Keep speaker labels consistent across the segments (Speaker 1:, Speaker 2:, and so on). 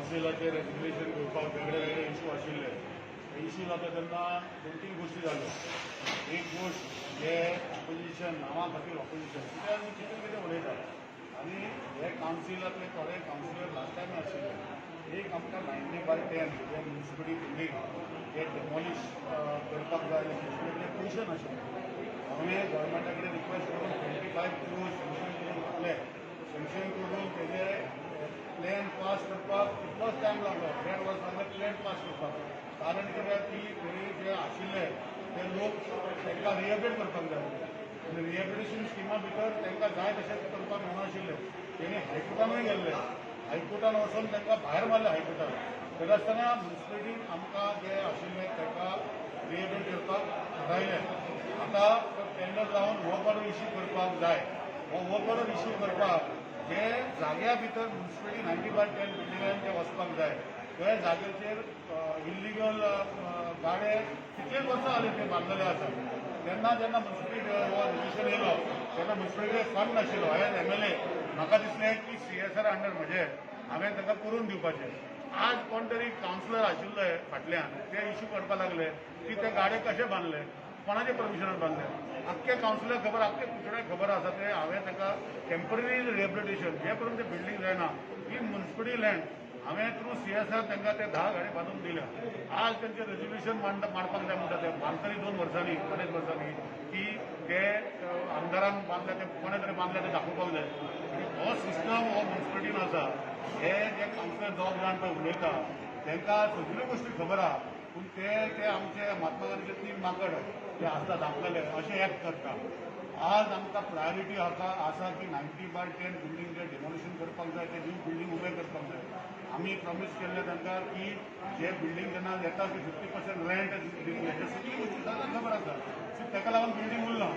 Speaker 1: कावन्सिलाचे resignation घेवपाक वेगळे वेगळे इशू आशिल्ले. हे इशू जाता तेन्ना दोन तीन गोश्टी जाल्यो. एक गोश्ट, जे ऑपोजिशन, नांवा खातीर ऑपोजिशन, कित्याक कितें कितें उलयतात आनी हे कावन्सिलांतले थोडे कावन्सिलर लास्ट टायम आशिल्ले. एक आमकां 90 बाय 10 जे म्युनिसिपलिटी बिल्डींग हे डेमोलिश करपाक जाय, म्युनिसिपलिटीचे पयशे नाशिल्ले. हांवें गव्हर्मेंटा कडेन रिक्वेस्ट करून 25 क्रोर्स सँक्शन करून घातले. सँक्शन करून तेजे प्लॅन पास करपाक कितलोच टायम लागलो, देड वर्स लागले प्लॅन पास करपाक. कारण कित्याक की थंय जे आशिल्ले ते लोक, तांकां रिहेबिलिटेट करपाक जाय आनी रिहेबिलिटेशन स्किमा भितर तांकां जाय तशें करपाक मेळनाशिल्लें. तेणी हायकोर्टानूय गेल्ले. हायकोर्टान वचून तांकां भायर मारले हायकोर्टान. तरी आसतना म्युनिसिपलिटीन आमकां जे आशिल्ले तांकां रिहेबिलिटेट करपाक थारायलें. आतां तो टेंडर लावन वर्क ऑर्डर इश्यू करपाक जाय. हो वर्क ऑर्डर इश्यू करपाक जे जाग्या भितर म्युनिसिपलिटी 90 बाय 10 बिल्डिंगान जे वचपाक जाय, त्या जागेचेर इल्लिगल गाडे कितलेच वर्सां जाली ते बांदलेले आसा. तेन्ना जेन्ना म्युनिसिपलिटी हो रेजिस्टर येयलो तेन्ना म्युनिसिपलिटी फंड नाशिल्लो. एज एमएलए म्हाका दिसलें की सीएसआर अंडर म्हजे हांवें ताका करून दिवपाचें. आज कोण तरी कावन्सिलर आशिल्ले फाटल्यान, ते इश्यू करपाक लागले की ते गाडे कशे बांदले, कोणाच्या परमिशनान बांदले. आख्खे कावन्सिलर खबर, आख्खे कुडचड्याक खबर आसा. ते हांवें ताका टेंपररी रिहेबिलिटेशन जे पर्यंत ते बिल्डींग जायना, ही म्युनिसिपलिटी लँड, हांवें थ्रू सीएसआर तांकां ते 10 गाडी बांदून दिल्या. आज तेंचें रेजोल्युशन मांडपाक जाय म्हणटा. ते बांदतली 2 वर्सांनी, अडेच वर्सांनी, की ते आमदारान बांदले, ते कोणे तरी बांदले ते दाखोवपाक जाय. आनी हो सिस्टम हो म्युनिसिपलिटीन आसा. हे जे कावन्सिलर दोग जाण पळय उलयता, तांकां सगल्यो गोश्टी खबर आहा, पूण ते ते आमचे महात्मा गांधीचे तीन माकड ते आसता दाखलेले अशें एक्ट करता. आज आमकां प्रायोरिटी आसा आसा की 90 बाय 10 बिल्डींग जे डेमोलिशन करपाक जाय, ते न्यू बिल्डींग उबें करपाक जाय. आमी प्रॉमीस केल्ले तांकां की जे बिल्डींग जेन्ना येता की 50% रेंट दितले. हे सगळी गोश्टी सगळ्यांक खबर आसा. सो ताका लागून बिल्डींग उरला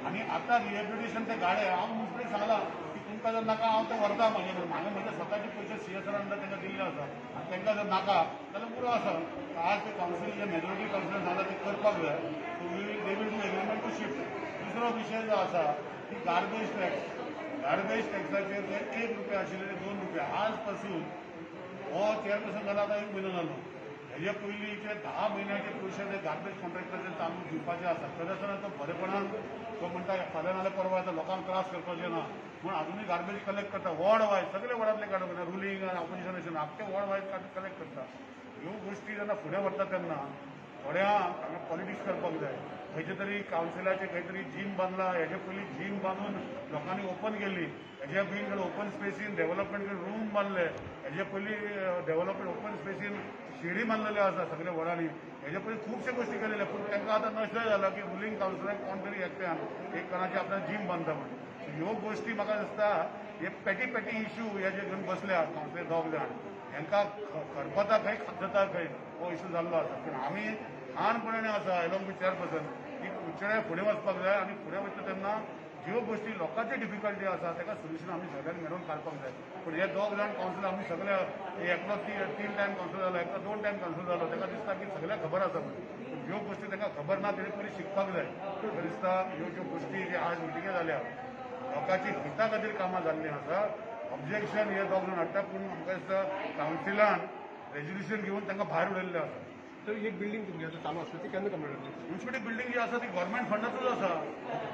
Speaker 1: आनी आतां रिहेबिलिटेशन ते गाडे, हांव म्युनिसिपलिटीक सांगलां की तुमकां जर नाका, हांव ते व्हरता म्हजे कडेन. हांवें म्हज्या स्वताचे पयशे सीएसआर अंडर तांकां दिल्ले आसा आनी तांकां जर नाका जाल्यार पुरो आसा. आज ते कावन्सील, जे मेजॉरिटी कावन्सिलर सांगला ते करपाक जाय. So we will they will do agreement to shift. दुसरो विशय जो आसा की गार्बेज टॅक्स. गार्बेज टॅक्साचेर जे 1 रुपया आशिल्ले ते 2 रुपया. आज पासून हो चेअरपर्सन जाला आतां एक म्हयनो जालो. हेजे पयलींचे 10 म्हयन्याचे पयशे ते गार्बेज कॉन्ट्रॅक्टराचे चालू दिवपाचे आसा. तरी आसतना तो बरेपणान तो म्हणटा, फाल्यां नाल्यार परवा येता, लोकांक त्रास करपाचे ना म्हूण अजुनूय गार्बेज कलेक्ट करता. वॉर्ड वायज सगळे वॉर्डांतले काडूंक ना, रुलींग आनी ऑपोजिशन अशें ना, आख्खे वॉर्ड वायज कलेक्ट करता. ह्यो गोश्टी जेन्ना फुडें व्हरता तेन्ना थोड्यांक हांगा पॉलिटिक्स करपाक जाय. खंयचे तरी कावन्सिलाचे खंय तरी जीम बांदला. हेजे पयलीं जीम बांदून लोकांनी ओपन केल्ली. हेजे पयलीं ओपन स्पेसीन डेव्हलपमेंट रूम बांदले. हेजे पयलीं डेव्हलपमेंट ओपन स्पेसीन शेडी बांदलेल्यो आसा सगल्या वॉर्डांनी. हेजे पयलीं खुबशे गोश्टी केलेले, पूण तांकां आतां नशें जालां की रुलींग कावन्सिलाक कोण तरी एकट्यान एक कोणाची आपल्या जीम बांदता म्हण. ह्यो गोश्टी म्हाका दिसता, हे पेटी पेटी इश्यू हे जे घेवन बसल्या कावन्सिलर दोग जाण, हांकां खरपता खंय, खाजता खंय, हो इश्यू जाल्लो आसा. पूण आमी ठाणपणाने आसा एलॉंग विथ चेअरपर्सन की कुडचड्या फुडें वचपाक जाय आनी फुडें वयता तेन्ना ज्यो गोश्टी लोकांच्यो डिफिकल्टी आसा ताका सोल्युशन आमी सगळ्यांनी मेळून काडपाक जाय. पूण हे दोग जाण कावन्सिलर, आमी सगळे, एकलो तीन टायम कावन्सिलर जालो, एकलो दोन टायम कावन्सिलर जालो, ताका दिसता की सगळ्यांक खबर आसा म्हणून. पूण ज्यो गोश्टी तांकां खबर ना तेणी पयलीं शिकपाक जाय. म्हाका दिसता ह्यो ज्यो गोश्टी जे आज मिटिंगे जाल्या, लोकांची हिता खातीर कामां जाल्लीं आसा. ऑब्जेक्शन हे दोग जाण हाडटा, पूण म्हाका दिसता कावन्सिलान रेजोल्युशन घेवन तांकां भायर उडयल्लें आसा.
Speaker 2: तर एक बिल्डिंग तुमची आतां चालू आसली, ती केन्ना कंप्लीट जातली?
Speaker 1: म्युनिसिपलिटी बिल्डींग जी आसा ती गव्हर्मेंट फंडातूच आसा.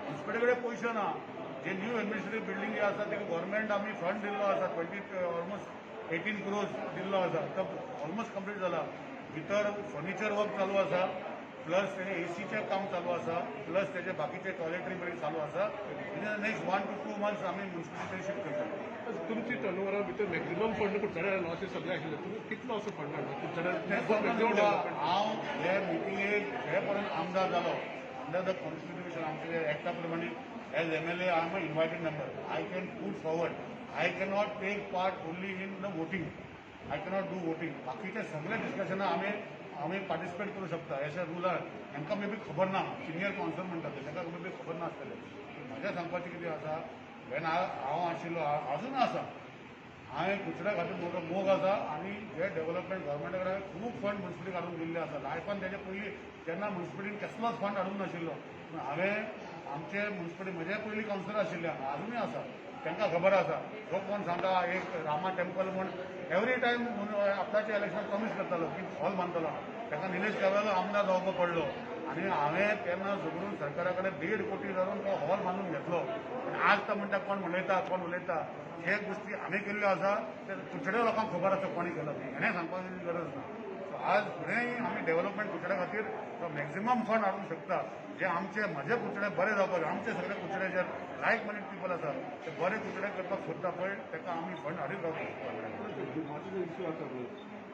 Speaker 1: म्युनिसिपलिटी कडेन पयशे ना. जे न्यू एडमिनिस्ट्रेटीव बिल्डींग जी आसा तेका गव्हर्मेंट आमी फंड दिल्लो आसा, 20, ऑलमोस्ट 18 क्रोर्स दिल्लो आसा. तो ऑलमोस्ट कंप्लीट जाला. भितर फर्निचर वर्क चालू आसा, प्लस तेजे एसीचें काम चालू आसा, प्लस तेजे बाकीचे टॉयलेटरी बी चालू आसा. In the next 1 to 2 months आमी म्युनिसिपलिटी शिफ्ट करतले.
Speaker 2: तुमची टर्नओवरा भितर मॅक्झिमम फंड कुडचड्यार आयलो अशें सगळें आशिल्लें. तुमी कितलो असो फंड हाडला कुडचड्यार?
Speaker 1: तें
Speaker 2: मॅक्झिमम डेव्हलपमेंट.
Speaker 1: हांव हे मिटिंगेक हे पर्यंत आमदार जालो, अंडर the constitution, आमचे एक्टा प्रमाणे, as MLA I am a invited member. I can put forward. I cannot take part only in the voting. I cannot do voting. बाकीचे सगळे डिस्कशना आमी पार्टिसिपेट करूं शकता अशें रुलार. हांकां मे बी खबर ना, सिनियर कावन्सिलर म्हणटा ते, तांकां मे बी खबर नासतलें. पूण म्हजें सांगपाचें कितें आसा, वेन हांव आशिल्लो, अजून आसा, हांवें कुडचड्या खातीर म्हजो मोग आसा आनी जे डेव्हलपमेंट गव्हर्मेंटा कडेन खूब फंड म्युनिसिपलिटी काडून दिल्ले आसा. लायफान तेजे पयलीं जेन्ना म्युनिसिपलिटीन कसलोच फंड हाडूंक नाशिल्लो, पूण हांवें आमचे म्युनिसिपलिटी, म्हजे पयलीं कावन्सिलर आशिल्ले, अजुनूय आसा. तांकां खबर आसा. जो कोण सांगता एक रामा टेम्पल म्हूण एवरी टायम आपणाचे इलेक्शन प्रॉमीस करतालो की हॉल बांदतलो, ताका निलेश काब्रालो आमदार जावपाक पडलो आनी हांवें तेन्ना झगडून सरकारा कडेन 1.5 कोटी धरून तो हॉल बांदून घेतलो. आनी आज तो म्हणटा कोण उलयता कोण उलयता, हे गोष्टी आमी केल्ल्यो आसा ते कुडचड्या लोकांक खबर आसा कोणी केला तें, हेणें सांगपाची गरज ना. सो आज फुडेंय आमी डेव्हलपमेंट कुडचड्या खातीर तो मॅक्झिमम फंड हाडूंक शकता, जे आमचे म्हजे कुडचडे बरे जावपाक, आमचे सगळे कुडचडे जे लायक मायंडेड पिपल आसा ते बरे कुडचडे करपाक सोदता पळय, ताका आमी फंड हाडीत रावतले.
Speaker 3: जिमाचो जो इश्यू आसा पळय,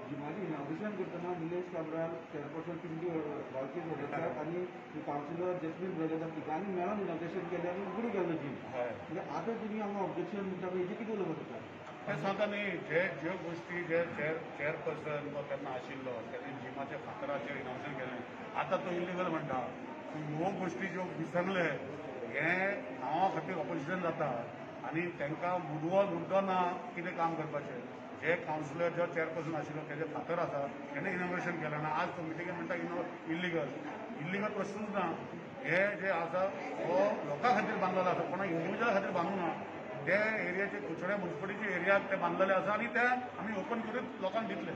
Speaker 3: जिमाचें इनॉग्रेशन करतना निलेश काब्राल, चेअरपर्सन पिंकी बाळके वडोदकार आनी कावन्सिलर जस्मीन ब्रदर्स तिगांनी मेळोन इनॉग्रेशन केलें आनी उगडी केल्लो जीम. म्हणजे आतां तुमी हांगा ऑब्जेक्शन म्हणटा पळय, हेजें कितें उलोवप जाता?
Speaker 1: तें सांगता न्ही, जे ज्यो गोश्टी जे चेअरपर्सन तो तेन्ना आशिल्लो तेणे जिमाच्या फातराचेर इनॉग्रेशन केलें, आतां तो इलिगल म्हणटा. ह्यो गोश्टी ज्यो विसरले हे नांवा खातीर ऑपोजिशन जाता आनी तांकां मुद्दो ना कितें काम करपाचें. जे कावन्सिलर जो चेअरपर्सन आशिल्लो तेजे फातर आसा तेणे इनॉग्रेशन केलें आनी आज तो मिटिंगेन म्हणटा इलिगल. इलिगल प्रश्नूच ना. हे जे आसा हो लोकां खातीर बांदलेलो आसा, कोणा इंडिविज्युअला खातीर बांदूं ना. ते एरियाचे कुडचड्या मुन्सिपालिटीचे एरियाक ते बांदलेले आसा आनी ते आमी ओपन करून लोकांक दितले.